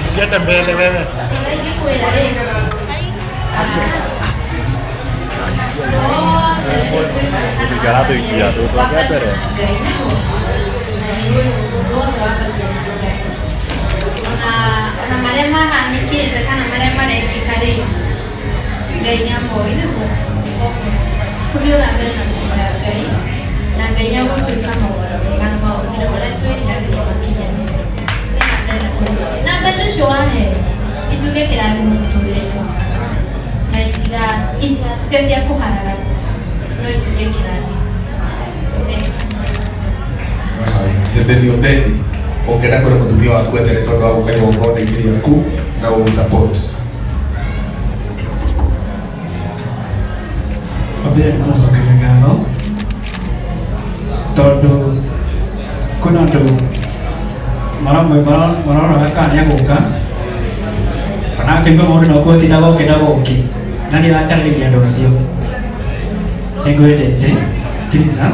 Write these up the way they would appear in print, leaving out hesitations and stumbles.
Usiende mbele wewe. Tũtigaratũikia tũtwake mbere. Ona marĩa mahanĩkĩte kana marĩa marekĩka rĩ, Ngai nĩ amoĩ nĩguo tũthiĩ na mbere na kũhoya Ngai, na Ngai nĩ agũtwĩka maũndũ mega na maũndũ nginya marĩa twĩriragĩria makinyanĩre. Tũthiĩ na mbere na kũhoya na mbeca icio waheo ituĩke kĩrathimo mũtũrĩre-inĩ waku, na itigatuĩke cia kũharagania, no ituĩke kĩrathimo. Thank you. Zebedi Obedi, ũngĩenda kwĩra mũtumia waku atĩa nĩ tondũ wa gũka igongona-inĩ rĩaku na gũgũ-support? Wa mbere nĩ kũmũcokeria ngatho tondũ kwĩna andũ maroraga kana nĩ egũka kana akaigua maũndũ no kũhoti ndagoke ndagoke, na nĩ arakarĩria andũ acio. Nĩngwendete Triza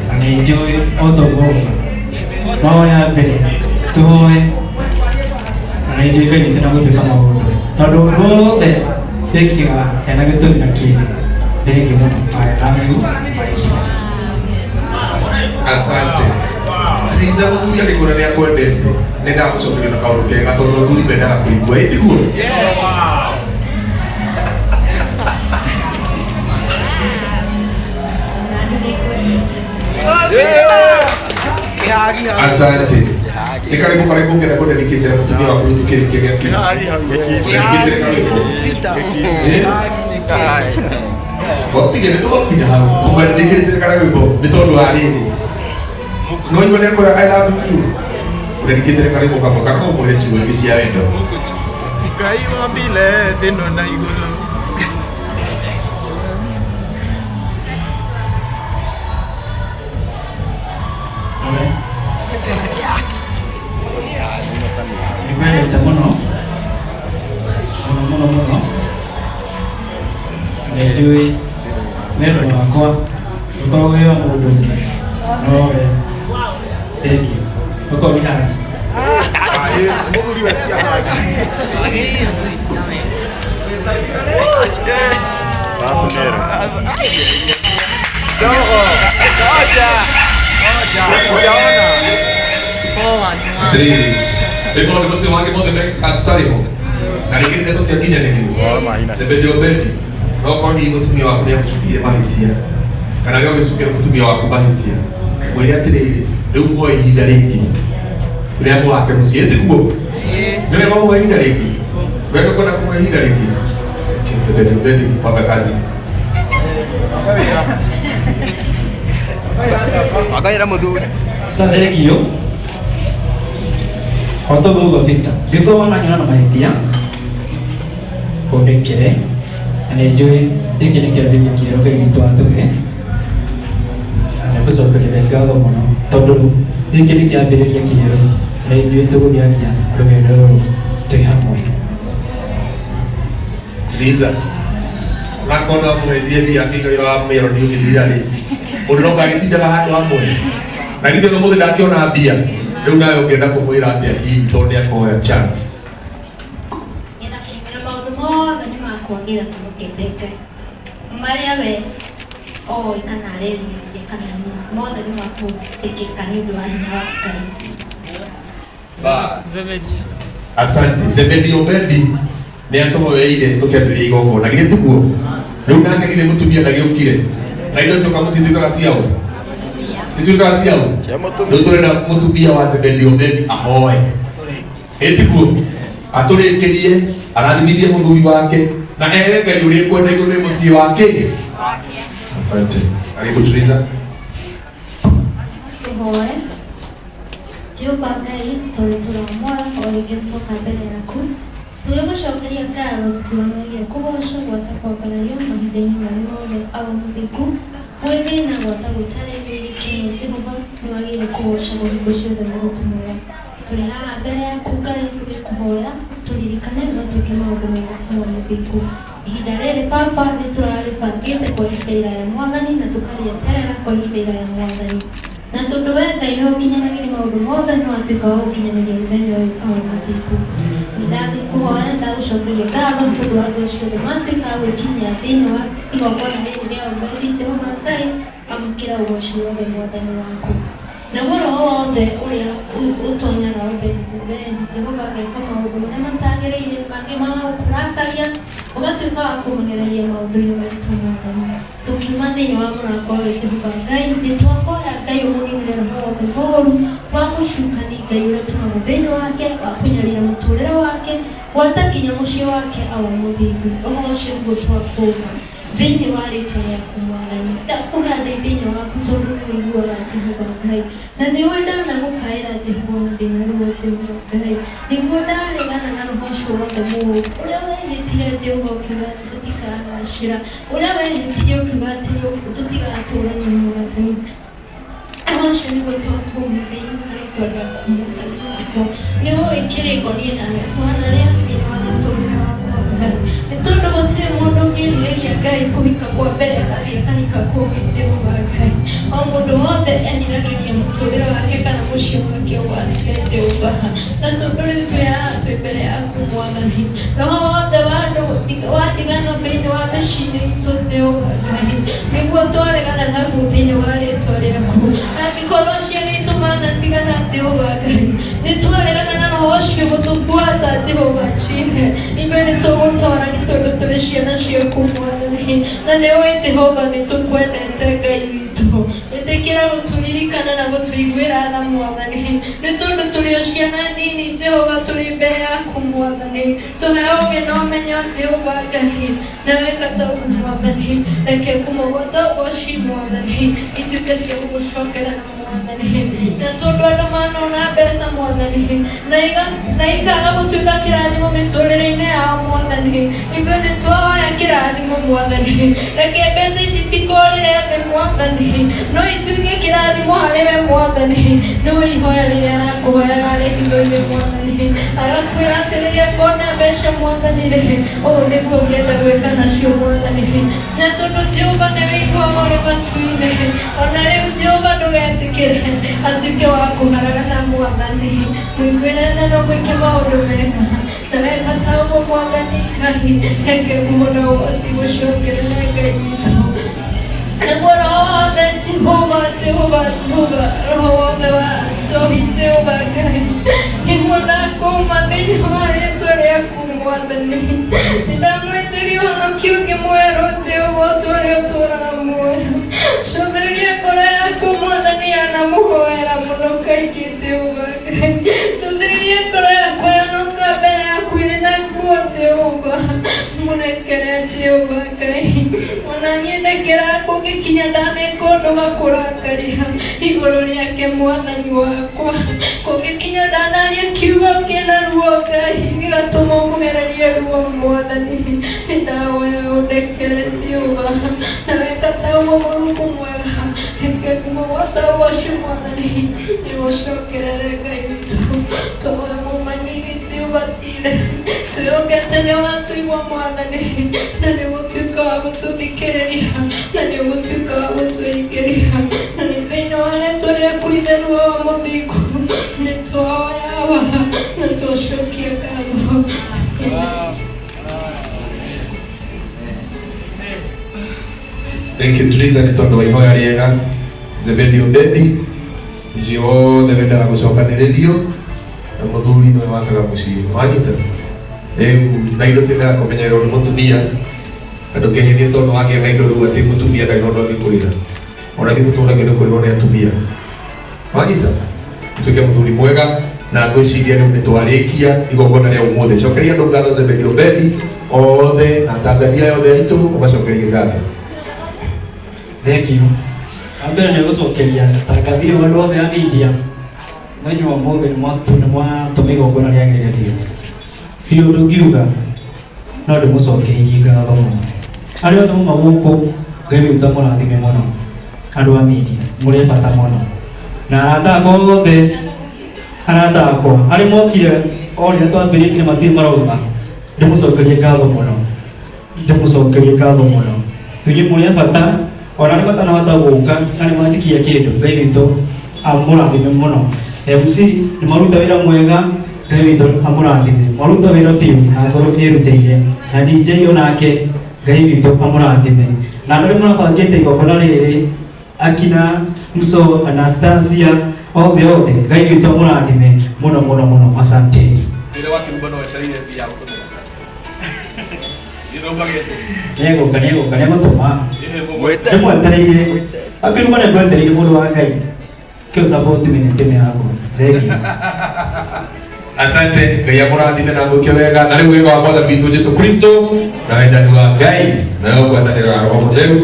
na nĩ njũĩ o ta ũguo uga mahoya mbere tũhoe, na nĩ njũĩ Ngai witũ nĩegũtwĩka maũndũ tondũ ũndũ wothe wĩkĩkaga hena gĩtũmi na kĩene. Thengiũ mũno. I love you. Asante. Triza, mũthuri agĩkwĩra nĩ akwendete, nĩ ndagũcokeria na kaũndũ kega tondũ athuri mendaga kũigua, ĩ tiguo? Asante. Nĩ karĩmũ karĩkũ ũngĩenda kũndedicatĩra mũtumia waku rĩu tũkĩrĩkia gĩa biũ? Ũndedicatĩre karwĩmbo. Eh? Gũtige nĩ tũgũkinya hau. Kũmwendedicatĩre karwĩmbo nĩ tondũ wa rĩrĩ. No igua nĩ akwĩra I love you too. Ũndedicatĩre karwĩmbo kamwe kana ũmwĩre ciugo ingĩ cia wendo. Ngai wambile thĩ ĩno na igũrũ. Nĩngwendete mũno mũno mũno mũno, na nĩnjũĩ wendo wakwa ndũkoragwo wĩ wa mũndũ ũngĩ no we. Thank you. Ũkorwo nĩ hagi. Atĩrĩrĩ, rĩ maũndũ macio mangĩ mothe mekĩkaga tũtarĩ ho na rĩngĩ nĩ ndeto cia nginyanĩrio. Zebedi Obedi, no korwo hihi mũtumia waku nĩ agũcukĩire mahĩtia kana we ũgĩcukĩra mũtumia waku mahĩtia, mwĩre atĩrĩrĩ, rĩu mũhoe ihinda rĩngĩ rĩa mũwake mũciĩ, tiguo? Nĩ wega mũhoe ihinda rĩngĩ, we ndũkwenda kũmũhe ihinda rĩngĩ. King Zebedi Obedi, panga kazi. Wagaĩra mũthuri. Sasa thengiũ. O ta ũguo uga Victor, ngĩkorwo wananyona na mahĩtia ũndekere, na nĩ njũĩ gĩkĩ nĩ kĩambĩrĩria kĩerũ Ngai witũ atũhe, na nĩngũcokeria Ngai ngatho mũno tondũ gĩkĩ nĩ kĩambĩrĩria kĩerũ, na nĩ njũĩ tũgũthiania rũgendo rũrũ twĩ hamwe. Lisa, nakona mũhĩtie mbia akĩiga wĩra wa mĩero nĩ ũgĩthira rĩ, mũndũ no ngagĩtindaga handũ hamwe na githĩ ona ũmũthĩ ndakĩona mbia. Rĩu nawe ũngĩenda kũmwĩra atĩa hihi tondũ nĩ akoya chance? Ngenda kũmwĩra maũndũ mothe nĩ makwagĩra twĩhokete Ngai, marĩa we oĩ kana arerirĩria kana niĩ, mothe nĩ makũhĩtĩkĩka nĩ ũndũ wa hinya wa Ngai. Asante. Zebedi Obedi nĩ atũhoeire tũkĩambĩrĩria igongona, githĩ tiguo? Rĩu nake githĩ mũtumia ndagĩũkire na indo cioka mũciĩ ituĩkaga ciao, cituĩkaga ciao. Rĩu tũrenda mũtumia wa Zebedi Obedi ahoe, ĩ tiguo? Atũrĩkĩrie, arathimithie mũthuri wake na ere Ngai ũrĩa ekwenda igũrũ rĩ mũciĩ wake. Asante. Karibu Triza. Tũhoe. Jehova Ngai, tondũ tũramwara o rĩngĩ twoka mbere yaku tũgĩgũcokeria ngatho, tũkiuga nĩ wagĩrĩire kũgocwo gwata kwambarario mahinda-inĩ marĩ mothe. Awa mũthingu, gwĩ thĩna gwata gũtarĩ, gwĩ gĩkeno, Jehova nĩ wagĩrĩire kũgocagwo hingo ciothe. Mũrungu mwega, tũrĩ haha mbere yaku Ngai tũgĩkũhoya tũririkane no twĩke maũndũ mega. Awa mũthingu, ihinda rĩrĩ Baba nĩ tũrarĩbangĩte kwa ihinda iraya Mwathani, na tũkarĩeterera kwa ihinda iraya Mwathani, na tondũ we Ngai nĩ ũkinyanagĩria maũndũ. Maũndũ mothe nĩ watuĩka wa gũkinyanĩria mũthenya ũyũ awa mũthingu. Ndagĩkũhoya ndagũcokeria ngatho nĩ tondũ wa andũ acio othe matuĩka a gwĩkinyia thĩinĩ wa igongona rĩrĩ rĩa Obedi. Jehova Ngai, amũkĩra ũgoci wothe mwathani waku. Naguo roho wothe ũrĩa ũtonyaga Obedi Zebedi, Jehova, ageka maũndũ marĩa matagĩrĩire, mangĩ magagũkũrakaria, ũgatuĩka wa kũmũgereria maũndũ-inĩ maritũ mwathani. Tũkiuma thĩinĩ wa mũrango ũyũ, Jehova Ngai, nĩ twahoya Ngai ũmũninĩre roho wothe mũũru wa mũcukani, Ngai ũrĩa ũtũmagwo thĩinĩ wake wa kũnyarira mũtũrĩre wake gwata nginya mũciĩ wake awa mũthingu. Roho ũcio nĩguo twakũma thĩinĩ wa rĩtwa rĩaku mwathani. Ndakũhanda thĩinĩ waku tondũ nĩ ũiguaga Jehova Ngai, na nĩ ũĩ ndanagũkaĩra Jehova ona ndĩna ruo Jehova Ngai, nĩguo ndaregana na roho ũcio wothe mũũru ũrĩa wehĩtire Jehova ũkiuga atĩ tũtikanacĩra, ũrĩa wehĩtire ũkiuga atĩ tũtigatũrania mwathani. Roho ũcio nĩguo twakũma thĩinĩ wa rĩtwa rĩaku mwathani wakwa. Nĩ ũĩ kĩrĩko niĩ nawe twanarĩa thĩinĩ wa mũtũrĩre wakwa Ngai, nĩ tondũ gũtirĩ mũndũ ũngĩrirĩria Ngai kũhika kwa mbere agathiĩ akahika kũngĩ Jehova Ngai. O mũndũ wothe eriragĩria mũtũrĩre wake kana mũciĩ wake ũgacĩre Jehova, na tondũ rĩu twĩ haha twĩ mbere yaku mwathani, roho wothe wa andũ wa ndigano thĩinĩ wa mĩciĩ-inĩ itũ Jehova Ngai, nĩguo twaregana naguo thĩinĩ wa rĩtwa rĩaku. Angĩkorwo aciari aitũ manatigana Jehova Ngai, nĩ twaregana na roho ũcio gũtũbuata Jehova Jire. Ithuĩ nĩ tũgũtora nĩ tondũ tũrĩ ciana ciaku mwathani, na nĩ ũĩ Jehova nĩ tũkwendete Ngai witũ. Ĩtĩkĩra gũtũririkana na gũtũiguĩra tha mwathani, nĩ tondũ tũrĩ o ciana nini Jehova, tũrĩ mbere yaku mwathani. Tũhe ũũgĩ na ũmenyo Jehova Ngai, na weka ta ũguo mwathani, reke ngumo gwata ũgoci mwathani ituĩke cia gũgũcokerera mwathani. Na tondũ andũ manona mbeca mwathani na ikaga gũtuĩka kĩrathimo mĩtũrĩre-inĩ yao mwathani, ithuĩ nĩ twahoya kĩrathimo mwathani. Reke mbeca ici itikorĩre thĩ mwathani, no ituĩke kĩrathimo harĩ we mwathani. Nĩwe ihoya rĩrĩa arakũhoyaga arĩ hitho-inĩ mwathani, agakwĩra atĩ rĩrĩa ngona mbeca mwathani rĩ, ũũ nĩguo ngenda gwĩka nacio mwathani. Na tondũ Jehova nĩ wĩiguaga ũrĩ matu-inĩ, ona rĩu Jehova ndũgetĩkĩre atuĩke wa kũharagana mwathani. Mũiguĩre tha na mwĩke maũndũ mega, na weka ta ũguo mwathani Ngai, reke ngumo na ũgoci gũcokerere Ngai witũ. Nĩguo roho wothe Jehova Jehova Jehova, roho wothe wa njohi Jehova Ngai, nĩguo ndakũma thĩinĩ wa rĩtwa rĩaku mwathani. Nĩndamwĩtĩria ũhonokio ũngĩ mwerũ Jehova, ũtũũre ũtũũraga muoyo. Cũthĩrĩria ngoro yaku mwathani, yanamũhoera mũno kaingĩ Jehova Ngai. Cũthĩrĩria ngoro yakwa yanoka mbere yaku ĩrĩ na nguo Jehova, mũrekere Jehova Ngai. Ona niĩ ndekera kũngĩkinya ndaneka ũndũ wa kũrakaria igũrũ rĩake mwathani wakwa, kũngĩkinya ndanaria kiugo kĩna ruo Ngai, gĩgatũma ũmũgererie ruo mwathani, nĩndahoya ũndekere Jehova. Na weka ta ũguo Mũrungu mwega, reke ngumo gwata ũgoci mwathani nĩgũcokerere Ngai witũ. Tũhoya mũmanini Jehova Jire, twĩhokete nĩ watũigua mwathani, na nĩ ũgũtuĩka wa gũtũthikĩrĩria, na nĩ ũgũtuĩka wa gũtũingĩria, na nĩ thĩinĩ wa rĩtwa rĩaku itheru wa mũthingu nĩ twahoya Awa na twacokia ngatho. Amen. Thank you Teresa nĩ tondũ wa ihoya rĩega. Zebedi Obedi, mũciĩ wothe wendaga gũcokanĩrĩrio na mũthuri nĩwe wakaga mũciĩ. Wanyita? Rĩu na indo ciendaga kũmenyererwo nĩ mũtumia, na ndũkehithie tondũ wagĩa na indo rĩu atĩ mũtumia ndarĩ na ũndũ angĩkwĩra. Ona ithuĩ tũtũragio nĩ kwĩrwo nĩ atumia. Wanyita? Tuĩke mũthuri mwega na ngwĩciria rĩu nĩ twarĩkia igongona rĩa ũmũthĩ. Cokeria andũ ngatho Zebedi Obedi othe na atangathia yothe aitũ ũmacokerie ngatho. Thank you. Wa mbere nĩ gũcokeria tangathia andũ othe a media mũthenya wa ũmũthĩ nĩ mwatũma igongona rĩagĩrĩre biũ biũ. Ũndũ ngiuga no ndĩmũcokeirie ngatho mũno arĩa othe muma gũkũ. Ngai witũ amũrathime mũno. Andũ a media mũrĩ bata mũno, na arata akwa othe, arata akwa arĩa mokire o rĩrĩa twambĩrĩrie nginya matirĩ marauma, ndĩmũcokerie ngatho mũno, ndĩmũcokerie ngatho mũno. Inyuĩ mũrĩ a bata, ona arĩa matanahota gũka na nĩ manjikia kĩndũ, Ngai witũ amũrathime mũno. MC nĩ maruta wĩra mwega, Ngai witũ amũrathime. Maruta wĩra biũ na ngoro ĩrutĩire, na DJ onake Ngai witũ amũrathime. Na andũ arĩa marabangĩte igongona rĩrĩ, akina Muso, Anastasia, othe othe, Ngai witũ amũrathime mũno mũno mũno. Asanteni. Wĩra wa kĩrumba no etereire mbia ya gũtũmĩra. Nĩegũka, nĩegũka, nĩegũtũma. Mwĩte. Ndĩmwetereire. Akĩruma nĩngwetereire mũndũ wa Ngai. Kĩu support ministry yakwa. Thank you. Asante, Ngai amũrathime na amwĩke wega. Na rĩu wega wa Mwathani witũ Jesu Kristo na wendani wa Ngai nayo ngwatanĩro ya Roho Mũtheru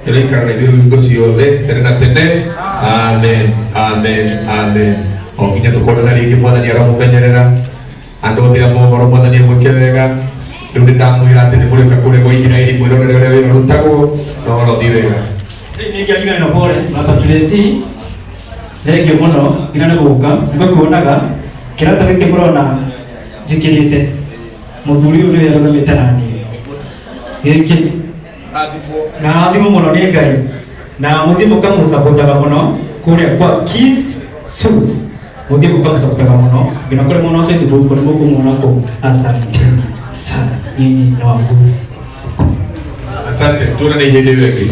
ĩroikara na ithuĩ hingo ciothe tene na tene. Amen, amen, amen. O nginya tũkonana rĩngĩ, Mwathani aromũmenyerera. Andũ othe a mohoro, Mwathani amwĩke wega. Rĩu nĩndamwĩra atĩ nĩ mũrĩũka kũrĩa gwa Isiraeli mwĩrorere ũrĩa wĩra ũrutagwo na ũhoro ũthiĩ wega. Nĩngĩariganĩrwo, pole baba Tracy, thengiũ mũno nginya nĩ gũka nĩgũkuonaga kĩratũ gĩkĩ mũrona njĩkĩrĩte, mũthuri ũyũ nĩwe arũgamĩte na niĩ gĩkĩ na athimwo mũno nĩ Ngai, na mũthiĩ mũkamũcabotaga mũno kũrĩa kwa Kiss Suits, mũthiĩ mũkamũcabotaga mũno nginya kũrĩa mwena wa Facebook nĩ mũkũmuona kũu. Asanteni sana, nyinyi ni wa nguvu. Asante, tuonane hĩndĩ ĩyo ĩngĩ.